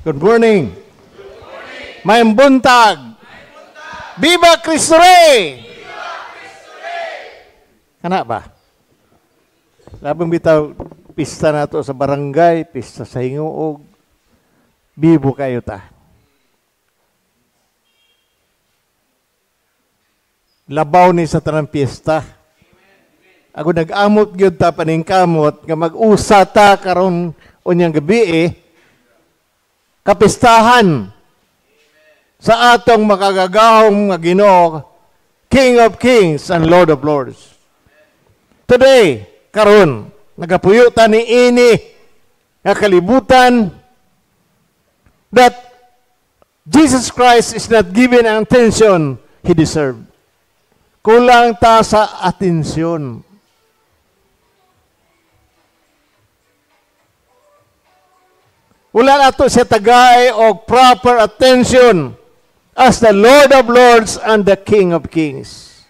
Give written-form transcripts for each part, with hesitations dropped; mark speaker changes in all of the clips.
Speaker 1: Good morning. Maayong buntag. Viva Cristo Rey! Kana ba? Labing bitaw, pista nato sa barangay, pista sa Hinguog, bibo kayo ta. Labaw ni sa tanang piyesta. Ako nag-amot gyud ta paningkamot nga mag-usa ta karon unyang gabi eh, kapistahan sa atong makagagahom nga Ginoo, King of Kings and Lord of Lords. Today, karon, nagapuyo ta ni ini nga kalibutan that Jesus Christ is not given ang attention He deserved. Kulang ta sa atensyon. Wala nato siya tagay og proper attention as the Lord of Lords and the King of Kings.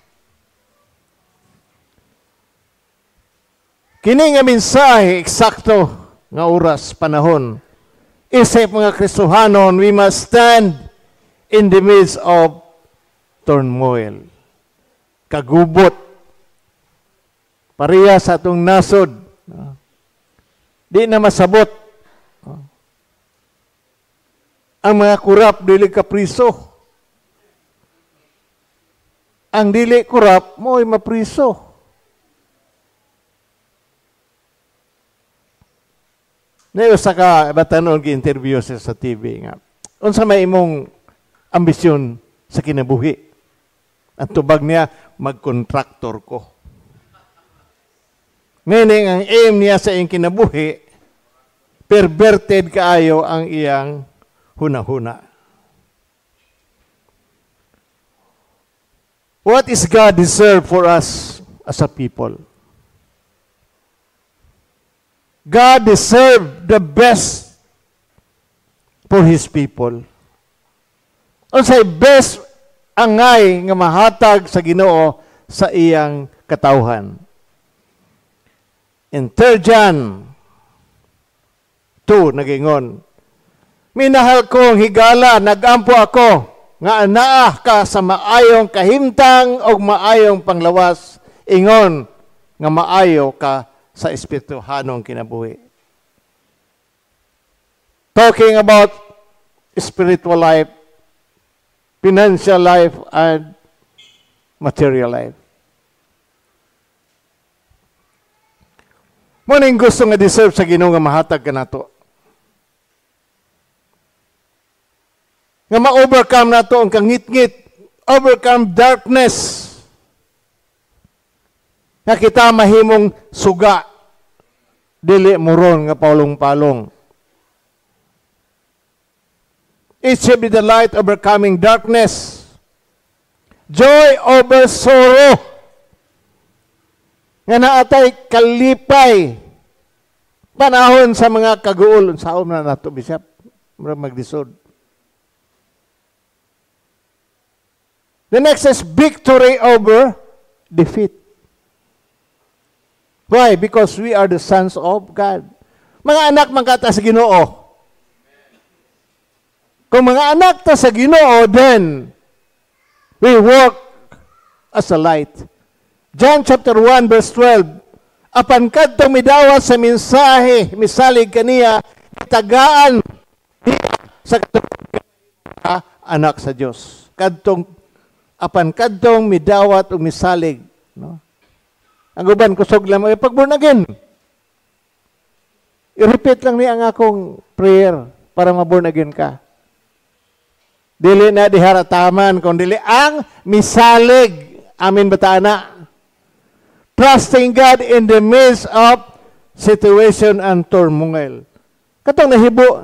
Speaker 1: Kini nga mensahe, eksakto nga oras, panahon. Isip mga Kristohanon, we must stand in the midst of turmoil. Kagubot. Pareha sa atong nasod. Di na masabot. Ang mga kurap, dili ka priso. Ang dili kurap, mo'y mapriso. Nayo sa ka, batanon gi-interview siya sa TV nga. Unsa may imong ambisyon sa kinabuhi? Ang tubag niya, mag-contractor ko. Meaning, ang aim niya sa iyang kinabuhi, perverted kaayo ang iyang huna-huna. What is God deserve for us as a people? God deserved the best for His people. Unsay best angay nga mahatag sa Ginoo sa iyang katawhan? In 3 John 2, nagingon, "Minahal kong higala, nagampo ako, nga anaa ka sa maayong kahimtang o maayong panglawas, ingon nga maayo ka sa espirituhanong kinabuhi." Talking about spiritual life, financial life, and material life. Mo ning gusto nga deserve sa Ginoo nga mahatag kanato. Nga ma-overcome nato ang kangitngit, overcome darkness. Nga kita mahimong suga, dili moron nga palong-palong. It should be the light overcoming darkness. Joy over sorrow. Nga naatay kalipay panahon sa mga kaguol. Saom na nato, Bishop, murag maglisod. The next is victory over defeat. Why? Because we are the sons of God. Mga anak man ka ta sa Ginoo. Kung mga anak ta sa Ginoo, then we walk as a light. John chapter 1 verse 12. Apan kadtong midawat sa mensahe, misalig kaniya, tagaan sa anak sa Dios. Kadtong apan kadtong midawat o misalig, no? Ang uban kusog lang ay pag born again. I-repeat lang niya ang akong prayer para ma-born again ka. Dili na diharataman kung dili ang misalig. Amin ba ta na? Trusting God in the midst of situation and turmoil. Katong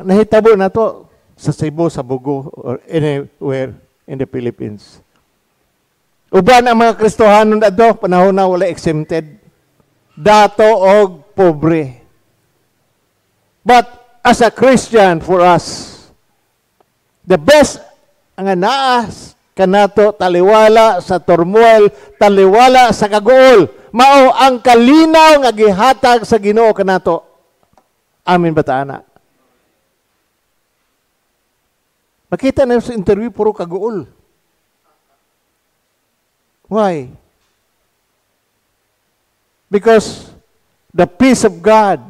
Speaker 1: nahitabo na to sa Cebu, sa Bogo, or anywhere in the Philippines. Uban ang mga Kristohanon adto, panahon na wala exempted. Dato og pobre. But as a Christian, for us, the best ang naas kanato taliwala sa turmoil, taliwala sa kaguol, mao ang kalinaw nga gihatag sa Ginoo kanato. Amin ba ta ana? Makita na sa interview, puro kaguol. Why? Because the peace of God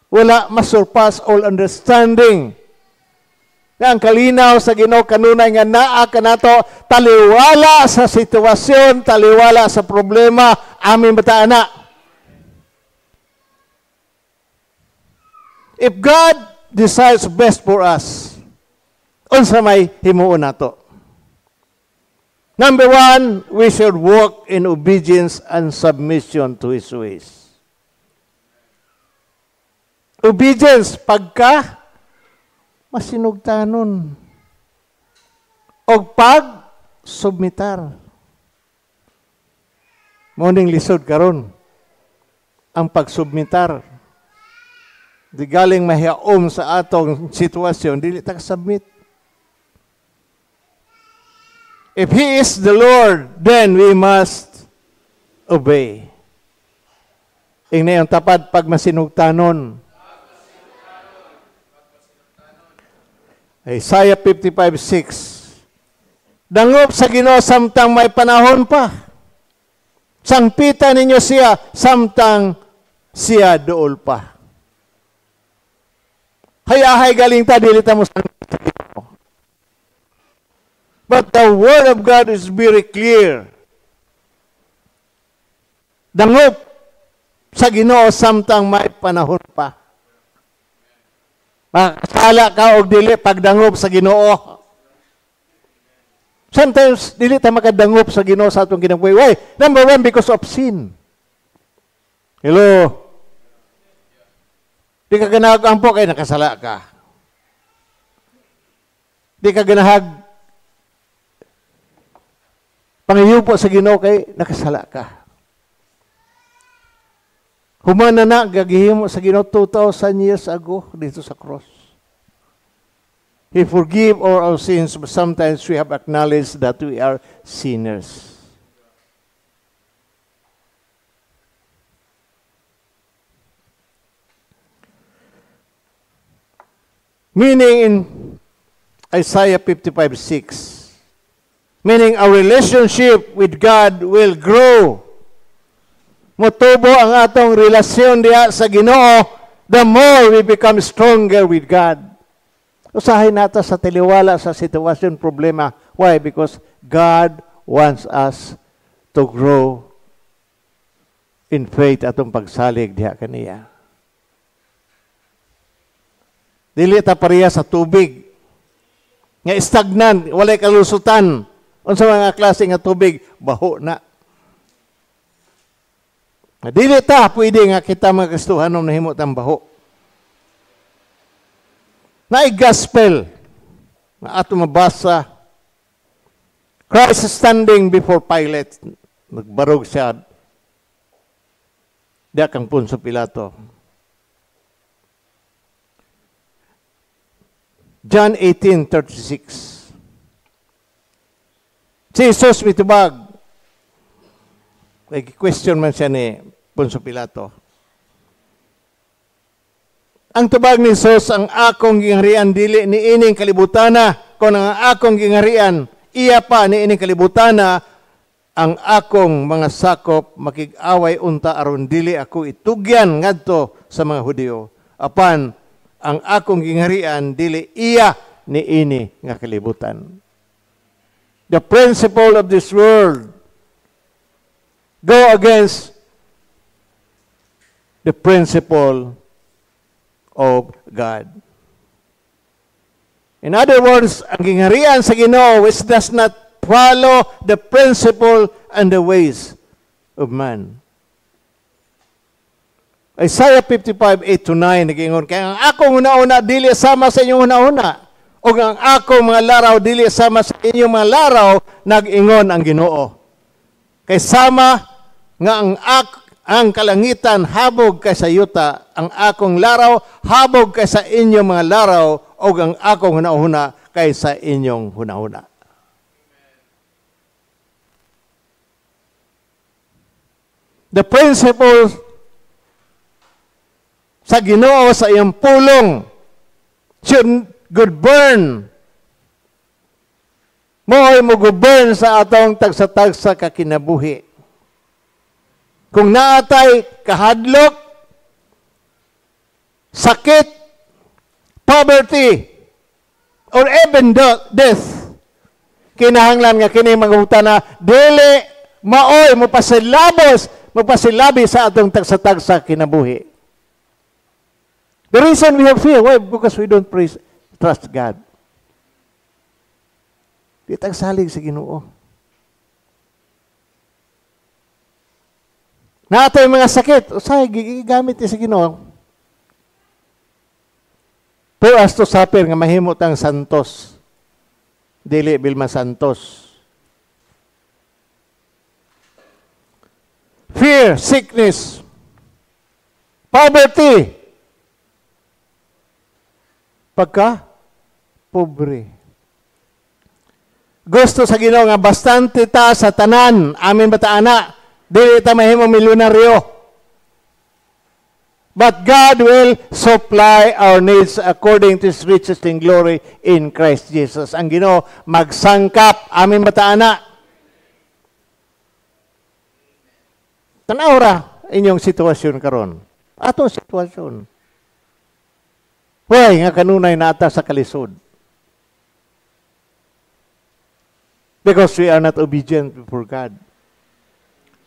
Speaker 1: wala masurpass all understanding. Nga ang kalinaw sa Ginoo kanunay nga naa kanato, taliwala sa sitwasyon, taliwala sa problema, amin ba na? If God decides best for us, unsa may himuon nato? Number one, we should walk in obedience and submission to His ways. Obedience, pagka masinugtanon o pag submitar. Morning lisod karon ang pagsubmitar. Di galing mahiyaom sa atong sitwasyon, dili ta submit. If He is the Lord, then we must obey. Ingna ang tapad, pag masinugtanon. Isaiah 55:6. Dangop sa Ginoo samtang may panahon pa. Sangpita ninyo siya samtang siya duol pa. Hayahay galing ta, dili ta mo sangpita. But the word of God is very clear. Dangop sa Ginoo samtang may panahon pa. Makasala ka og dili pagdangop sa Ginoo. Sometimes dili ta makadangop sa Ginoo sa atong kinabuhi. Why? Number one, because of sin. Hello. Di ka ganahag ampo kay nakasala ka. Di ka ganahag pangiyupo sa Ginoo kay nakasala ka. Humana na gagihimo sa Ginoo 2,000 years ago dito sa cross. He forgive all our sins, but sometimes we have acknowledged that we are sinners. Meaning in Isaiah 55:6, meaning our relationship with God will grow. Motubo ang atong relasyon diha sa Ginoo, the more we become stronger with God. Usahay nato sa taliwala sa sitwasyon, problema. Why? Because God wants us to grow in faith atong pagsalig diha kaniya. Dili ta pareha sa tubig nga stagnan, walay kalusutan. Unsa mga klase nga tubig, baho na. Dili ta pwede nga kita mga Kristohanon nahimo tang baho. Naay gospel nga ato mabasa. Christ standing before Pilate. Nagbarog siya diha kang Poncio Pilato. John 18:36. Si Jesus mitubag. May question man siya ni Poncio Pilato. Ang tubag ni Jesus, ang akong gingharian dili ni ining kalibutana, kon ang akong gingharian iya pa ni ining kalibutana, ang akong mga sakop makig-away unta aron dili ako itugyan ngadto sa mga Hudiyo. Apan ang akong gingharian dili iya ni ini nga kalibutan. The principle of this world go against the principle of God. In other words, ang gingharian sa Ginoo which does not follow the principle and the ways of man. Isaiah 55:8-9 nagingon, kaya ang akong una-una dili sama sa inyong una-una, o ang akong mga laraw dili sama sa inyong mga laraw, nag-ingon ang Ginoo. Kay sama nga ang kalangitan habog kaysa yuta, ang akong laraw habog kaysa inyong mga laraw, o ang akong hunahuna kaysa inyong hunahuna. The principle sa Ginoo sa iyang pulong should good burn Mao'y mo-govern sa atong tagsa-tagsa ka kinabuhi. Kung naatay kahadlok, sakit, poverty, or even death, kinahanglan nga kini mangutana dili maoy mopasilabos, mopasilabi sa atong tagsa-tagsa kinabuhi. The reason we have fear, why? Because we don't praise, trust God. Di tagsalig sa Ginoo. Naatoy mga sakit, usay gigamit ni sa Ginoo. For us to suffer nga mahimo tang santos. Dili Vilma Santos. Fear, sickness, poverty. Pagka pobre. Gusto sa Ginoo nga bastante ta sa tanan. Amin ba ta ana? Dili ta mahimo milyonaryo. But God will supply our needs according to His riches in glory in Christ Jesus. Ang Ginoo magsangkap. Amin ba ta ana? Tan-aw ra inyong sitwasyon karon. Atong sitwasyon. Why nga kanunay naata sa kalisod? Because we are not obedient before God.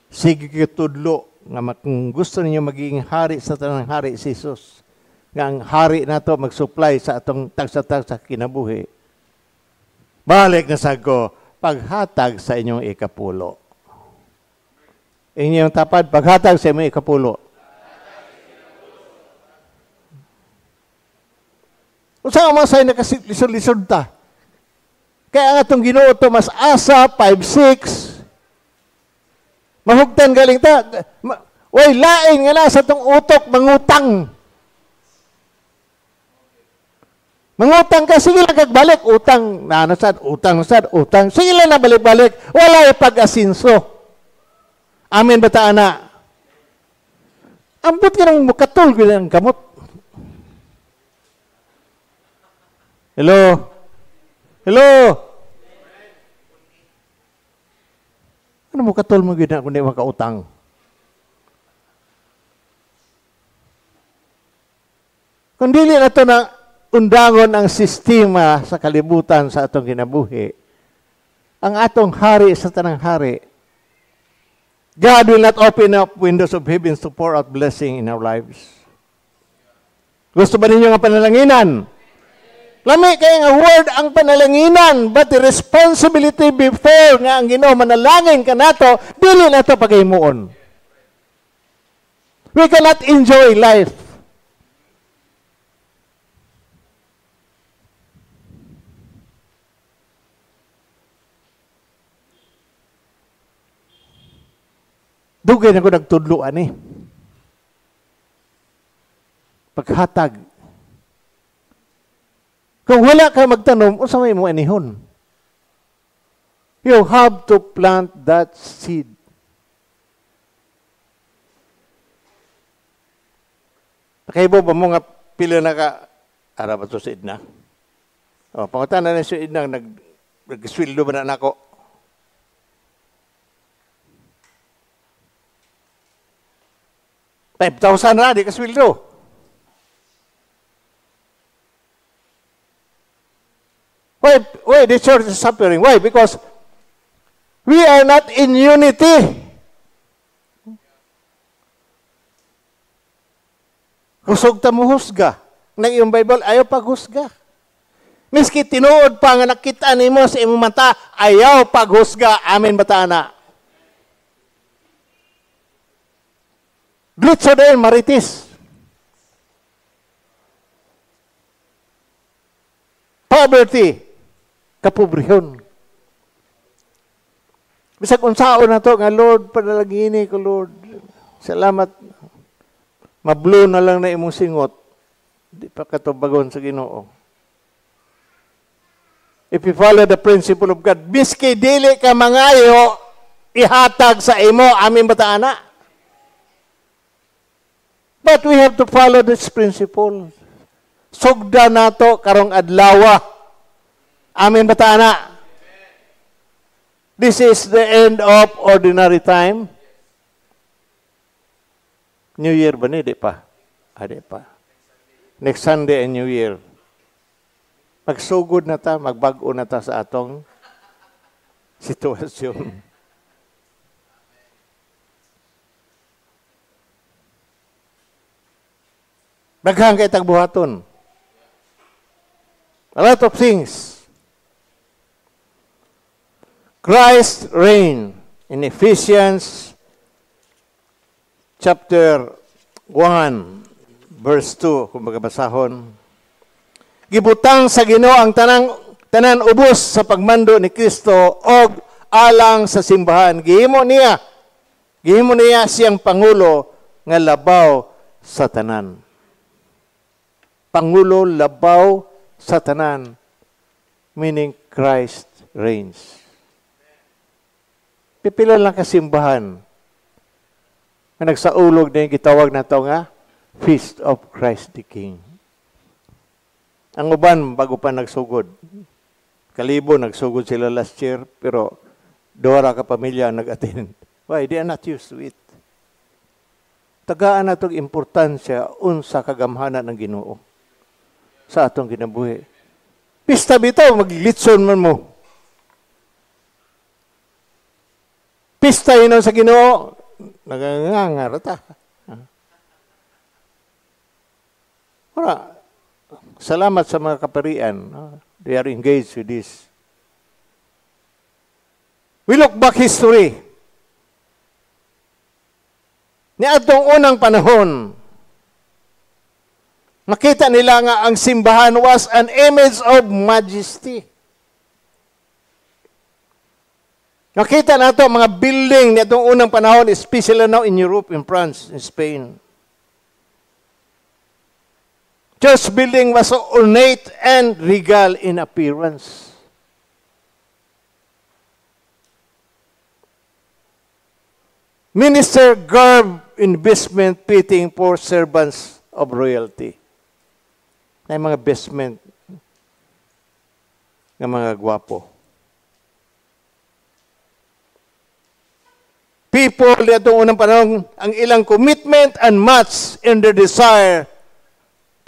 Speaker 1: Sige kitudlo nga kung gusto ninyo magiging hari sa tanang hari si Jesus, nga ang hari nato mag-supply sa atong tagsa-tagsa kinabuhi. Balik na sa ko, paghatag sa inyong ikapulo. Inyong tapad, paghatag sa inyong ikapulo. Unsa man say nakalisod-lisod ta? Kaya ang atong Ginoo Tomas Asa 5:6 mahugtan galing ta. Way lain nga na sa atong utok mangutang. Mangutang ka, sige lang kagbalik, utang na ano sad, utang sad, utang. Sige lang na balik-balik, wala pag-asinso. Amen ba ta ana? Ambot ka nang mukatol gyud ang kamot. Hello? Hello? Ano mo katol mo gyud na kung di makautang? Kung dili na ito na undangon ang sistema sa kalibutan sa atong kinabuhi, ang atong hari sa tanang hari, God will not open up windows of heavens to pour out blessing in our lives. Gusto ba ninyo nga panalanginan? Lami kay nga word ang panalanginan, but the responsibility before nga ang Ginoo manalangin kanato, dili nato paghimuon. We cannot enjoy life. Dugay na ko nagtudlo ani. Paghatag. Kung wala ka magtanom, unsa may mo anihon? You have to plant that seed. Nakaibo ba mo nga pila na ka, ara ba to si Edna? O, pangutan na si Edna, nag-sweldo ba na nako? 5,000 na, di ka sweldo. Why the church is suffering? Why? Because we are not in unity. Kusog ta mo husga. Nang iyong Bible, ayaw paghusga. Miski tinuod pa nga nakita nimo sa imong mata, ayaw paghusga. Amen ba ta na? Glitso din, maritis. Poverty, kapobrehon. Bisag unsaon na to nga Lord, panalangini ko Lord. Salamat. Mablo na lang na imong singot. Di pa katubagon sa Ginoo. If you follow the principle of God, biski dili ka mangayo, ihatag sa imo, amin ba ta ana? But we have to follow this principle. Sugda nato karong adlawa. Amin ba ta ana? This is the end of ordinary time. New Year ba ni? Di pa. Ah, di pa. Next Sunday and New Year. Magsugod na ta, magbag-o na ta sa atong sitwasyon. Daghang kay tagbuhaton. A lot of things. Christ reign in Ephesians chapter 1 verse 2 kung magabasahon. Gibutang sa Ginoo ang tanan ubos sa pagmando ni Kristo og alang sa simbahan. Gihimo niya siyang pangulo nga labaw sa tanan. Pangulo labaw sa tanan, meaning Christ reigns. Pipila lang ka simbahan nga nagsaulog na yung gitawag na to nga Feast of Christ the King. Ang uban, bago pa nagsugod. Kalibo, nagsugod sila last year, pero duha ra ka pamilya ang nag-attend. Why? They are not used to it. Tagaan na itong importansya unsa kagamhanan ng Ginoo sa atong kinabuhi. Pista bitaw, maglitson man mo. Pista yun sa Ginoo, naganganga ta. Wala. Salamat sa mga kaparian. They are engaged with this. We look back history. Niadtong unang panahon, makita nila nga ang simbahan was an image of majesty. Nakita nato mga building niadtong unang panahon, especially now in Europe, in France, in Spain. Church building was so ornate and regal in appearance. Minister garb in vestment fitting for servants of royalty. May mga vestment ng mga gwapo. People niadtong unang panahon, ang ilang commitment and match in their desire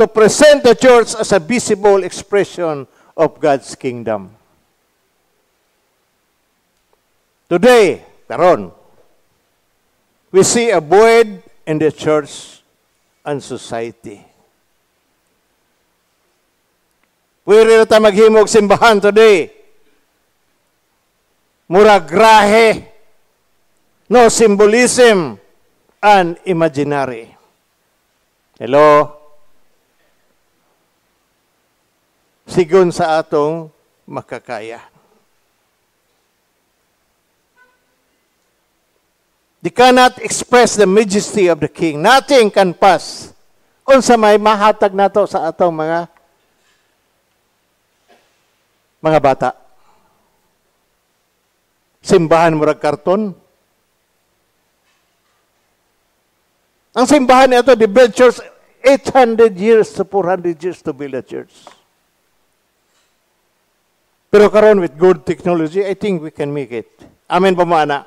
Speaker 1: to present the church as a visible expression of God's kingdom. Today, karon, we see a void in the church and society. Pwede na ta maghimog simbahan today. Mura grahe. No symbolism and imaginary. Hello? Sigon sa atong makakaya. They cannot express the majesty of the king. Nothing can pass. Unsa may mahatag nato sa atong mga bata? Simbahan murag karton. Ang simbahan nito, the build church, 800 years to 400 years to build a church. Pero karon with good technology, I think we can make it. Amen ba mo, ana?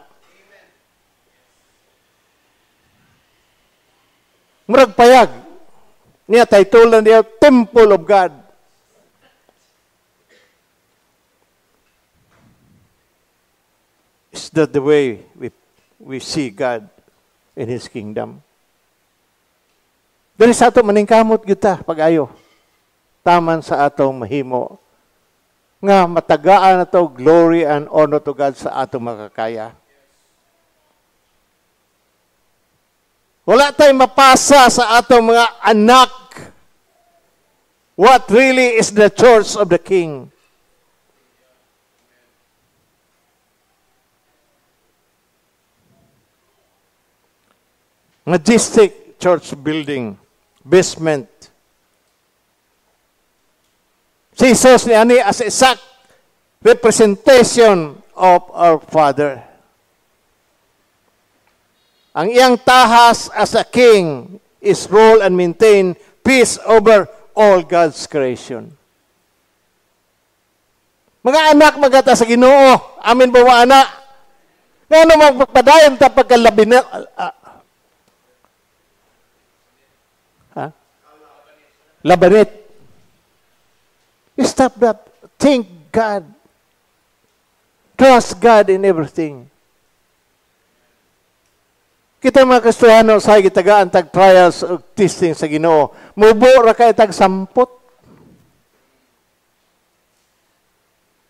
Speaker 1: Murag payag. Niya title na niya, Temple of God. Is that the way we see God in His kingdom? Dali sa ato maningkamot kita pag-ayo. Taman sa atong mahimo nga matagaan nato glory and honor to God sa atong makakaya. Wala tayong mapasa sa atong mga anak what really is the church of the King. Majestic church building, basement. Si Jesus ni ani as exact representation of our Father. Ang iyang tahas as a king is rule and maintain peace over all God's creation. Mga anak, magata sa Ginoo. Amin ba wa anak? Ngano magpadayon ta pagkalabi na ha? Labanit. Stop that. Think God. Trust God in everything. Kita mga Kristiyano sa gitagaan tag trials ug testing sa Ginoo. Mubo ra kay tag sampot.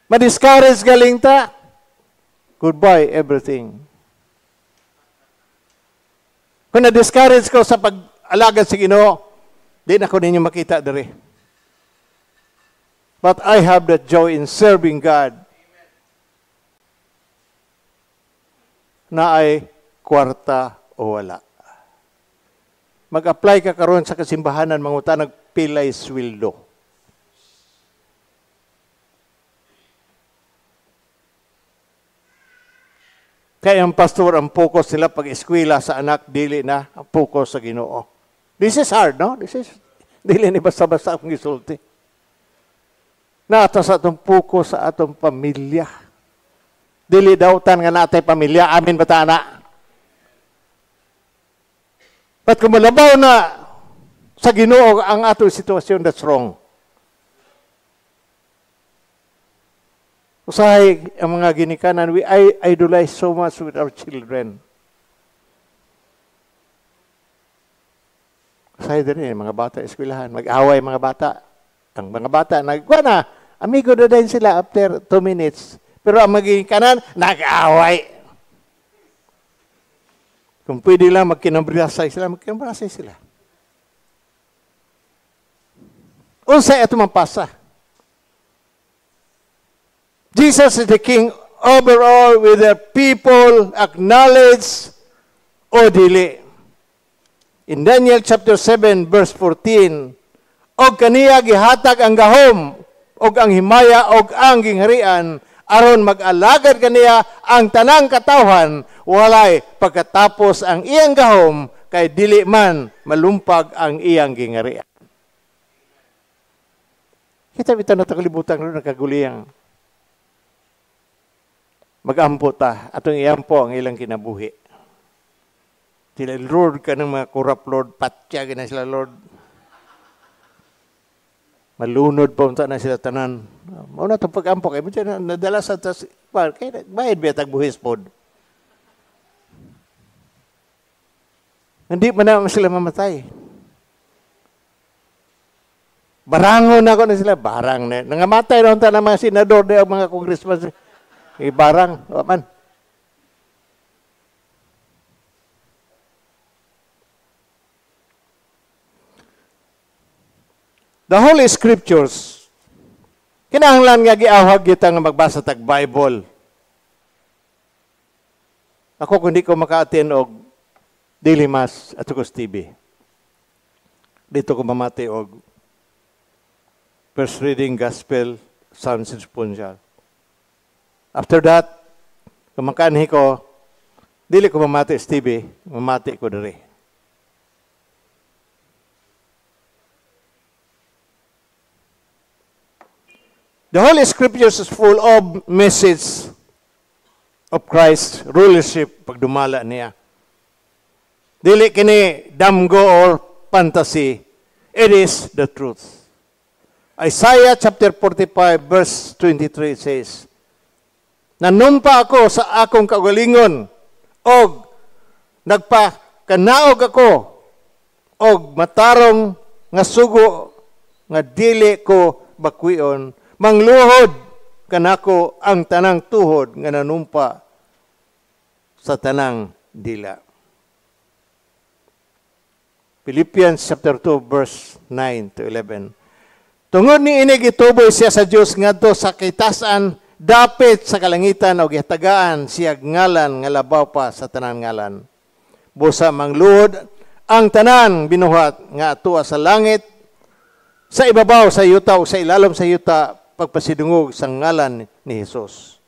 Speaker 1: Ma-discourage galing ta. Goodbye everything. Kung na-discourage ko sa pag-alagad sa Ginoo, di na ko ninyo makita diri. But I have that joy in serving God. Na ay kwarta o wala. Mag-apply ka karon sa kasimbahanan, manguta nagpilay sweldo. Kaya ang pastor, ang focus nila pag-eskwela sa anak, dili na ang focus sa Ginoo. This is hard, no? This is, dili ni basta-basta akong gisulti. Naata sa atong focus sa atong pamilya. Dili dautan nga natay pamilya, amin ba ta, anak? But kung malabaw na sa Ginoo ang atong sitwasyon, that's wrong. Usahay ang mga ginikanan, we idolize so much with our children. Usahay din mga bata eskwelahan, mag-away mga bata. Ang mga bata, nagkuha na, amigo na din sila after 2 minutes. Pero ang mga ginikanan, nag-away. Kung pwede lang magkinambrasay sila, magkinambrasay sila. Unsay ato mapasa? Jesus is the King over all, whether people acknowledge o dili. In Daniel chapter 7 verse 14, og kaniya gihatag ang gahom og ang himaya og ang gingharian aron mag-alagad kaniya ang tanang katawhan, walay pagkatapos ang iyang gahom kay dili man malumpag ang iyang gingharian. Kita bitaw na kalibutan ron nagkaguliyang. Mag-ampo ta, atong iampo ang ilang kinabuhi. Sila, Lord, ka ng mga corrupt, Lord, patya na sila, Lord. Malunod pa unta na sila tanan. Mauna itong pag-ampo, kaya mo nadala sa tas, kaya bayad ba tagbuhis pod? Hindi man naman sila mamatay. Barangon ako na sila, barang na. Nangamatay na unta na mga senador, na mga congressman. Eh, barang, man. The Holy Scriptures, kinahanglan nga giawhag kita nga magbasa tag Bible. Ako kung di ko maka-attend og daily mass at Tukos TV. Dito ko mamati og first reading, Gospel, Psalms and Sponsor. After that, kumakanhi ko, dili ko mamati sa TV, mamati ko diri. The Holy Scriptures is full of message of Christ's rulership pagdumala niya. Dili kini damgo or fantasy. It is the truth. Isaiah chapter 45 verse 23 says, nanumpa ako sa akong kaugalingon og nagpakanaog ako og matarong nga sugo nga dili ko bakwion, mangluhod kanako ang tanang tuhod nga nanumpa sa tanang dila. Philippians chapter 2 verse 9 to 11. Tungod ni ini gituboy siya sa Dios ngadto sa kitasan dapit sa kalangitan og gihatagaan siya ngalan nga labaw pa sa tanan ngalan. Busa mangluhod ang tanan binuhat nga atua sa langit, sa ibabaw sa yuta o sa ilalom sa yuta, pagpasidungog sa ngalan ni Hesus.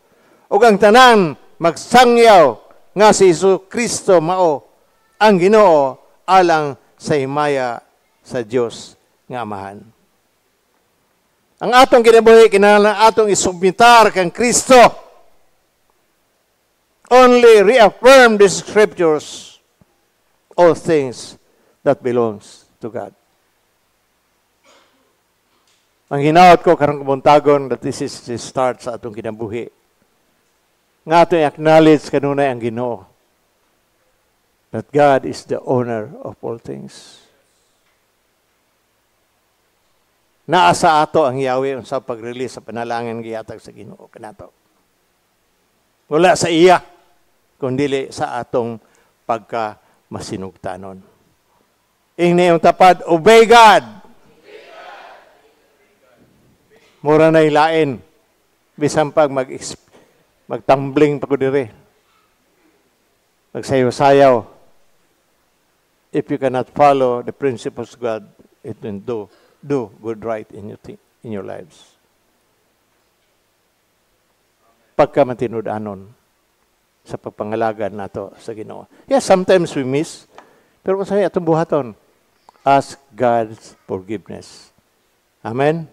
Speaker 1: Ug ang tanan magsangyaw nga si Hesus Kristo mao ang Ginoo alang sa himaya sa Dios nga Amahan. Ang atong kinabuhi kinahanglan atong isubmitar kang Kristo. Only reaffirm these scriptures, all things that belongs to God. Ang hinaot ko karong kabuntagon that this is the start sa atong kinabuhi. Nga atong acknowledge kanunay ang Ginoo. That God is the owner of all things. Naa sa ato ang Yahweh unsa pag-release sa panalangin gihatag sa Ginoo kanato. Wala sa iya kundi sa atong pagka masinugtanon. Ingni ang tapad, obey God. Mura na ilain. Bisan pag magtambling pa ko dire. Magsayaw-sayaw. If you cannot follow the principles of God, it will do good right in your lives. Pagka matinud-anon sa pagpangalagad nato sa Ginoo. Yes, sometimes we miss, pero kung sa'yo atong buhaton, ask God's forgiveness. Amen?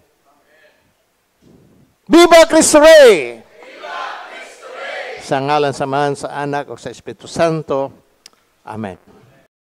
Speaker 1: Viva Cristo Rey!
Speaker 2: Viva Cristo Rey!
Speaker 1: Sa ngalan sa Amahan, sa Anak, o sa Espiritu Santo. Amen.